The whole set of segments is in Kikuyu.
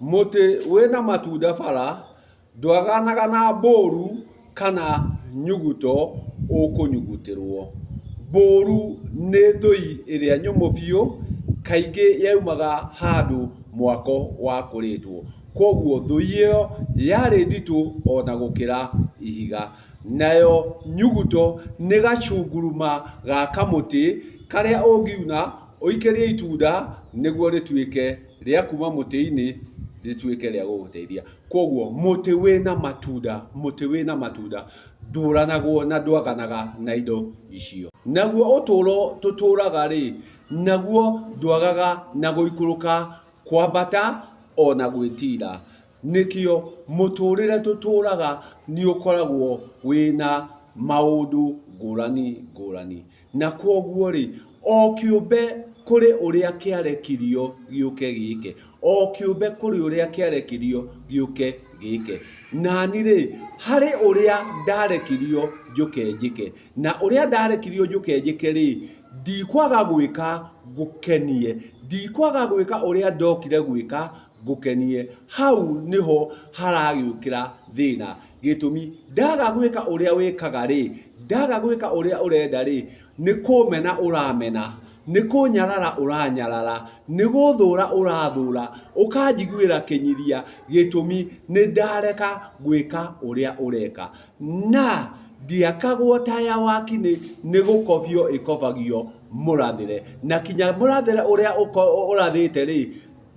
Mũtĩ wĩna matunda bara ndwaganaga na mbũru kana nyuguto ũkũnyugutĩrwo. Mbũru nĩ thũi ĩrĩa nyũmũ biũ, kaingĩ yaumaga handũ mwako wakũrĩtwo. Kwoguo thũi ĩyo yarĩ nditũ ona gũkĩra ihiga. Nayo nyuguto nĩ gacunguruma ga kamũtĩ karĩa ũngiuna ũikĩrie itunda nĩguo rĩtuĩke rĩa kuma mũtĩ-inĩ rĩtuĩke rĩa gũgũteithia. Kwoguo mũtĩ wĩna matunda, mũtĩ wĩna matunda ndũranagwo na ndwaganaga na indo icio. Naguo ũtũũro tũtũraga rĩ, naguo ndwagaga na gũikũrũka, kwambata ona gwĩtira. Nĩkĩo mũtũrĩre tũtũraga nĩ ũkoragwo wĩna maũndũ ngũrani ngũrani. Na kwoguo-rĩ, o kĩũmbe kũrĩ ũrĩa kĩarekirio gĩũke gĩke, o kĩũmbe kũrĩ ũrĩa kĩarekirio gĩũke gĩke. Nani-rĩ, harĩ ũrĩa ndarekirio njũke njĩke, na ũrĩa ndarekirio njũke njĩke-rĩ, ndikwaga gwĩka ngũkenie, ndikwaga gwĩka ũrĩa ndokire gwĩka ngũkenie. Hau nĩho haragĩũkĩra thĩna. Gĩtũmi, ndaga gwĩka ũrĩa wĩkaga-rĩ, ndaga gwĩka ũrĩa ũrenda-rĩ, nĩ kũmena ũramena, nĩ kũnyarara ũranyarara, nĩ gũthũra ũrathũra, ũkanjiguĩra kĩnyiria, gĩtũmi nĩ ndareka gwĩka ũrĩa ũreka. Na ndiakagwo ta ya wakinĩ, nĩ gũkobio ĩkobagio mũrathĩre. Na kinya mũrathĩre ũrĩa ũrathĩte-rĩ,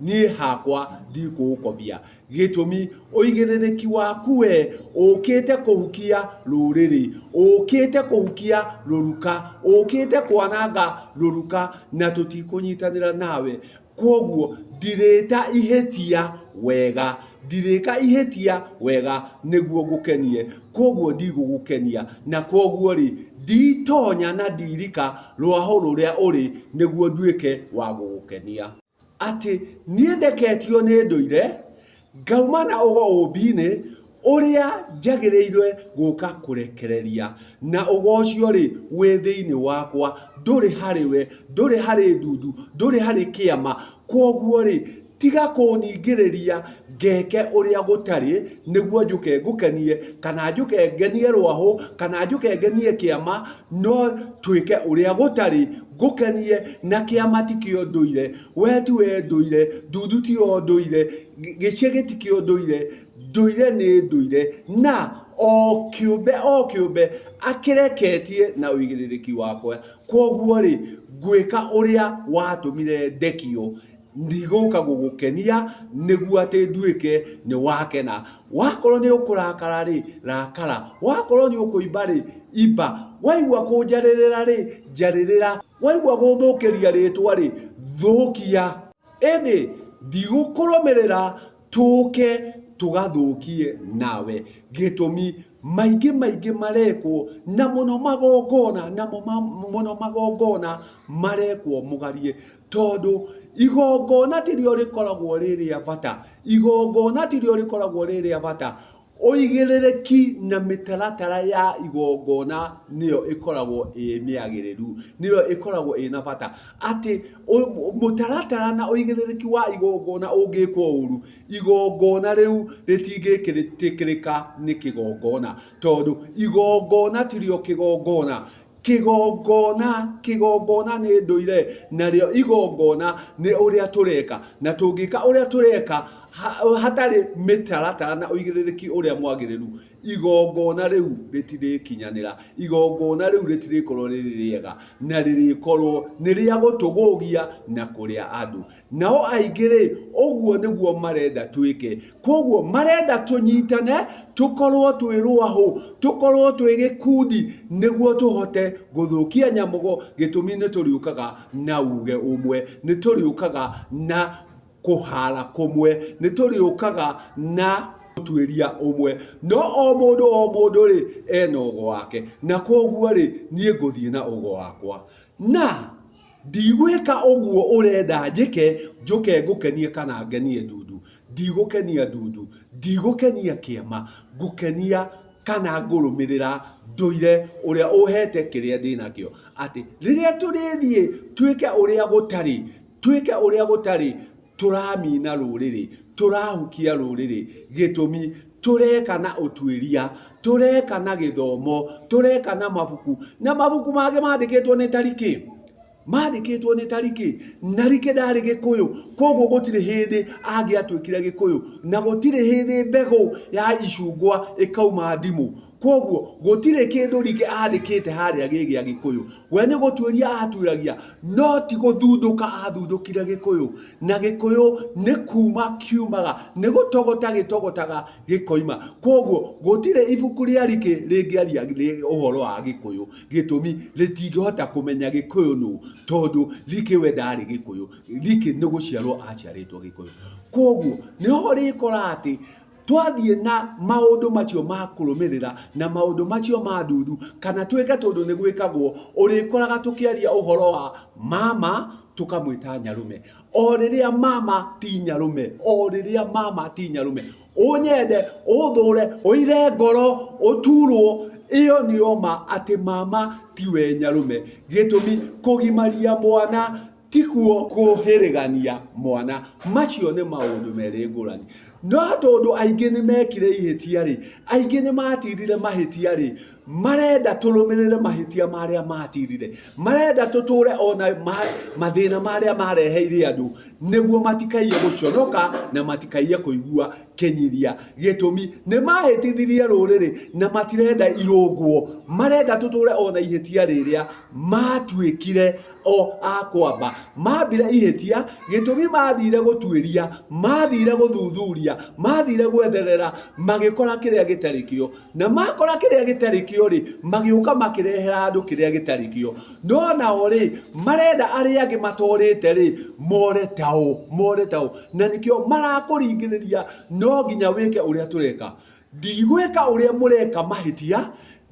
niĩ hakwa ndikũũkobia. Gĩtũmi, ũigĩrĩrĩki waku we ũkĩte kũhukia rũrĩrĩ, ũkĩte kũhukia rũruka, ũkĩte kwananga rũruka, na tũtikũnyitanĩra nawe. Kwoguo ndirĩta ihĩtia wega, ndirĩka ihĩtia wega nĩguo ngũkenie, kwoguo ndigũgũkenia, na kwoguo rĩ, nditonya na ndirika rwahũ rũrĩa ũrĩ nĩguo nduĩke wa gũgũkenia. Atĩ niĩ ndeketio nĩ ndũire, ngauma na ũgo ũũmbi-inĩ ũrĩa njagĩrĩirwe gũka kũrekereria, na ũgo ũcio-rĩ, wĩ thĩinĩ wakwa, ndũrĩ harĩ we, ndũrĩ harĩ ndundu, ndũrĩ harĩ kĩama, kwoguo-rĩ, tiga kũningĩrĩria ngeke ũrĩa gũtarĩ nĩguo njũke ngũkenie, kana njũke ngenie rwahũ, kana njũke ngenie kĩama, no twĩke ũrĩa gũtarĩ ngũkenie, na kĩama tikĩo ndũire, we tiwe ndũire, ndundu tiyo ndũire, gĩcegĩ tikĩo ndũire, ndũire nĩ ndũire, na o kĩũmbe o kĩũmbe akĩreketie na ũigĩrĩrĩki wakwa. Kwoguo-rĩ, ngwĩka ũrĩa watũmire ndekio ndigũka gũgũkenia nĩguo atĩ nduĩke nĩ wakena. Wakorwo nĩ ũkũrakara rĩ, rakara. Wakorwo nĩ ũkũimba rĩ, imba. Waigua kũnjarĩrĩra rĩ, njarĩrĩra. Waigua gũthũkĩria rĩtwa rĩ, thũkia. Ĩndĩ ndigũkũrũmĩrĩra tũke tũgathũkie nawe. Gĩtũmi maingĩ maingĩ marekwo na mũno magongona na mũno magongona marekwo mũgarie, tondũ igongona tirĩo rĩkoragwo rĩ rĩa bata, igongona tirĩo rĩkoragwo rĩ rĩa bata, ũigĩrĩrĩki na mĩtaratara ya igongona nĩyo ĩkoragwo ĩ mĩagĩrĩru, nĩyo ĩkoragwo ĩna bata, atĩ mũtaratara na ũigĩrĩrĩki wa igongona ũngĩkwo ũru, igongona rĩu rĩtingĩtĩkĩrĩka nĩ kĩgongona, tondũ igongona tirĩo kĩgongona. Kĩgongona, kĩgongona nĩ ndũire, narĩo igongona nĩ ũrĩa tũreka. Na tũngĩka ũrĩa tũreka hatarĩ mĩtaratara na ũigĩrĩrĩki ũrĩa mwagĩrĩru, igongona rĩu rĩtirĩkinyanĩra, igongona rĩu rĩtirĩkorwo rĩrĩ rĩega, na rĩrĩkorwo nĩ rĩa gũtũgũgia na kũrĩa andũ. Nao aingĩ-rĩ, ũguo nĩguo marenda twĩke. Kwoguo marenda tũnyitane, tũkorwo twĩ rwahũ, tũkorwo twĩ gĩkundi, nĩguo tũhote gũthũkia nyamũgo, gĩtũmi nĩ tũrĩũkaga na uge ũmwe, nĩ tũrĩũkaga na kũhara kũmwe, nĩ tũrĩũkaga na ũtuĩria ũmwe. No o mũndũ o mũndũ-rĩ, ena ũgo wake. Na kwoguo-rĩ, niĩ ngũthiĩ na ũgo wakwa. Na Ndigwĩka ũguo ũrenda njĩke, njũke ngũkenie kana ngenie ndundu. Ndigũkenia ndundu, ndigũkenia kĩama, ngũkenia kana ngũrũmĩrĩra ndũire ũrĩa ũhete kĩrĩa ndĩnakĩo. Atĩ rĩrĩa tũrĩthiĩ twĩke ũrĩa gũtarĩ, twĩke ũrĩa gũtarĩ, Tũramina rũrĩrĩ, tũrahukia rũrĩrĩ, gĩtũmi tũreka na ũtuĩria, tũreka na gĩthomo, tũreka na mabuku, na mabuku mangĩ mandĩkĩtwo nĩ tarikĩ, mandĩkĩtwo nĩ tarikĩ, na rikĩ ndarĩ gĩkũyũ, koguo gũtirĩ hĩndĩ angĩatuĩkire gĩkũyũ, na gũtirĩ hĩndĩ mbegũ ya icungwa ĩkauma ndimũ. Koguo gũtirĩ kĩndũ rikĩ andĩkĩte harĩa gĩ gĩa gĩkũyũ. We nĩ gũtuĩria atuĩragia, no ti gũthundũka athundũkire gĩkũyũ. Na gĩkũyũ nĩ kuma kiumaga, nĩ gũtogota gĩtogotaga gĩkoima. Koguo gũtirĩ ibuku rĩa rikĩ rĩngĩaria ũhoro wa gĩkũyũ. Gĩtũmi rĩtingĩhota kũmenya gĩkũyũ nũ, tondũ rikĩ we ndarĩ gĩkũyũ. Rikĩ nĩ gũciarwo aciarĩtwo gĩkũyũ. Koguo nĩho ũrĩkora atĩ twathiĩ na maũndũ macio ma kũrũmĩrĩra na maũndũ macio ma ndundu kana twĩke tondũ nĩ gwĩkagwo, ũrĩkoraga tũkĩaria ũhoro wa mama tũkamwĩta nyarũme, o rĩrĩa mama ti nyarũme, o rĩrĩa mama ti nyarũme. Ũnyende, ũthũre, ũire ngoro, ũturwo, ĩyo nĩyo ma atĩ mama tiwe nyarũme. Gĩtũmi kũgimaria mwana tikuo kũhĩrĩgania mwana, macio nĩ maũndũ merĩ ngũrani. No tondũ aingĩ nĩ mekire ihĩtia rĩ, aingĩ nĩ matirire mahĩtia rĩ, marenda tũrũmĩrĩre mahĩtia marĩa matirire, marenda tũtũre ona mathĩna marĩa mareheire andũ, nĩguo matikaiye gũconoka na matikaiye kũigua kĩnyiria. Gĩtũmi nĩ mahĩtithirie rũrĩrĩ na matirenda irũngwo, marenda tũtũre ona ihĩtia rĩrĩa matuĩkire o a kwamba. Mambire ihĩtia, gĩtũmi mathire gũtuĩria, mathire gũthuthuria, mathire gwetherera, magĩkora kĩrĩa gĩtarĩ kĩo. Na makora kĩrĩa gĩtarĩ kĩo rĩ, magĩũka makĩrehera andũ kĩrĩa gĩtarĩ kĩo. No nao rĩ, marenda arĩa angĩ matorĩte rĩ, more tao, more tao. Na nĩkĩo marakũringĩrĩria no nginya wĩke ũrĩa tũreka. Ndigwĩka ũrĩa mũreka mahĩtia,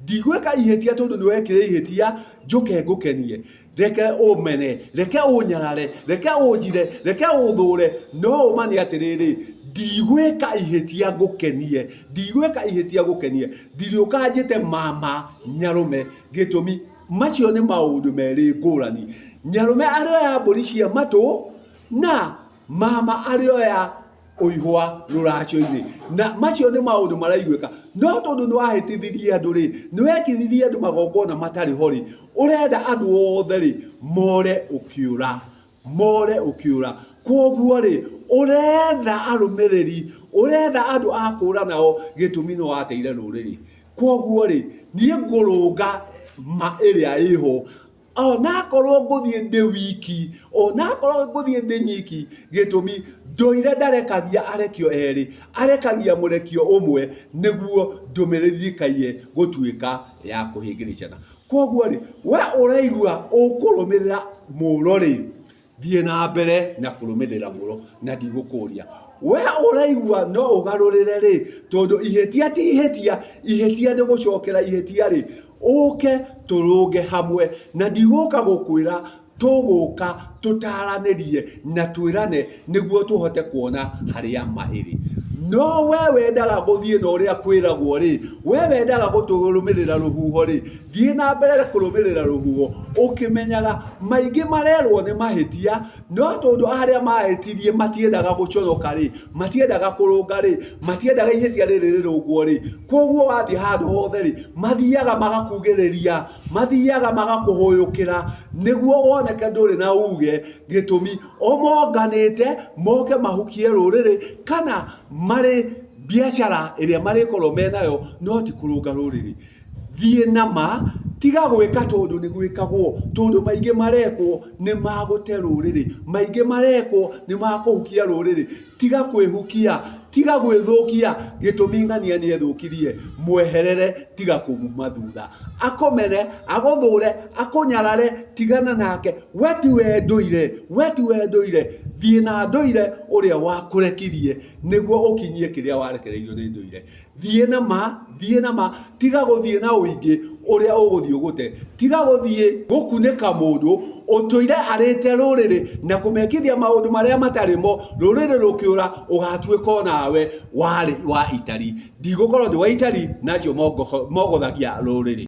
ndigwĩka ihĩtia tondũ nĩ wekire ihĩtia, njũke ngũkenie. Reke ũmene, reke ũnyarare, reke ũnjire, reke ũthũre, no ũma nĩ atĩrĩrĩ, ndigwĩka ihĩtia ngũkenie, ndigwĩka ihĩtia ngũkenie, ndirĩũka njĩte mama nyarũme. Gĩtũmi macio nĩ maũndũ merĩ ngũrani. Nyarũme arĩoya mbũri cia matũ na mama arĩoya ũihwa rũracio-inĩ, na macio nĩ maũndũ maraiguĩka. No tondũ nĩ wahĩtithirie andũ rĩ, nĩ wekithirie andũ magongona matarĩ ho rĩ, ũrenda andũ othe rĩ more ũkĩũra, more ũkĩũra. Koguo rĩ, ũretha arũmĩrĩri, ũretha andũ a kũũra nao, gĩtũmi nĩ wateire rũrĩrĩ. Koguo rĩ, niĩ ngũrũnga ma ĩrĩa ĩho, onakorwo ngũthiĩ ndĩ wiki, onakorwo ngũthiĩ ndĩ nyiki, gĩtũmi ndũire ndarekagia arekio erĩ, arekagia mũrekio ũmwe, nĩguo ndũmĩrĩri ndĩkaiye gũtuĩka ya kũhĩngĩrĩcana. Koguo rĩ, we ũraigua ũkũrũmĩrĩra mũro rĩ, thiĩ na mbere na kũrũmĩrĩra mũro na ndigũkũria. We ũraigua no ũgarũrĩre rĩ, tondũ ihĩtia ti ihĩtia, ihĩtia nĩ gũcokera ihĩtia rĩ, ũke tũrũnge hamwe, na ndigũka gũkwĩra, tũgũka tũtaranĩrie na twĩrane nĩguo tũhote kuona harĩa ma ĩrĩ. No we wendaga gũthiĩ na ũrĩa kwĩragwo rĩ, we wendaga gũtũrũmĩrĩra rũhuho rĩ, thiĩ na mbere kũrũmĩrĩra rũhuho ũkĩmenyaga maingĩ marerwo nĩ mahĩtia, no tondũ arĩa mahĩtirie matiendaga gũconoka rĩ, matiendaga kũrũnga rĩ, matiendaga ihĩtia rĩrĩ rĩrũngwo rĩ, koguo wathiĩ handũ hothe rĩ, mathiaga magakugĩrĩria, mathiaga magakũhũyũkĩra nĩguo woneke ndũrĩ na uge. Gĩtũmi o monganĩte moke mahukie rũrĩrĩ kana marĩ biacara ĩrĩa marĩkorwo menayo, no ti kũrũnga rũrĩrĩ. Thiĩ na ma, tiga gwĩka tondũ nĩ gwĩkagwo, tondũ maingĩ marekwo nĩ magũte rũrĩrĩ, maingĩ marekwo nĩ makũhukia rũrĩrĩ. Tiga kwĩhukia, tiga gwĩthũkia, gĩtũmi ng'ania nĩ ethũkirie, mweherere, tiga kũmuma thutha. Akũmene, agũthũre, akũnyarare, tigana nake. We tiwe ndũire, we tiwe ndũire, thiĩ na ndũire ũrĩa wakũrekirie nĩguo ũkinyie kĩrĩa warekereirio nĩ ndũire. Thiĩ na ma, thiĩ na ma, tiga gũthiĩ na ũingĩ ũrĩa ũgũthiĩ ũgũte, tiga gũthiĩ gũkunĩka mũndũ ũtũire arĩte rũrĩrĩ na kũmekithia maũndũ marĩa matarĩ mo, rũrĩrĩ rũkĩũra ũgatuĩka onawe warĩ wa itari. Ndigũkorwo ndĩ wa itari na acio mogothagia rũrĩrĩ.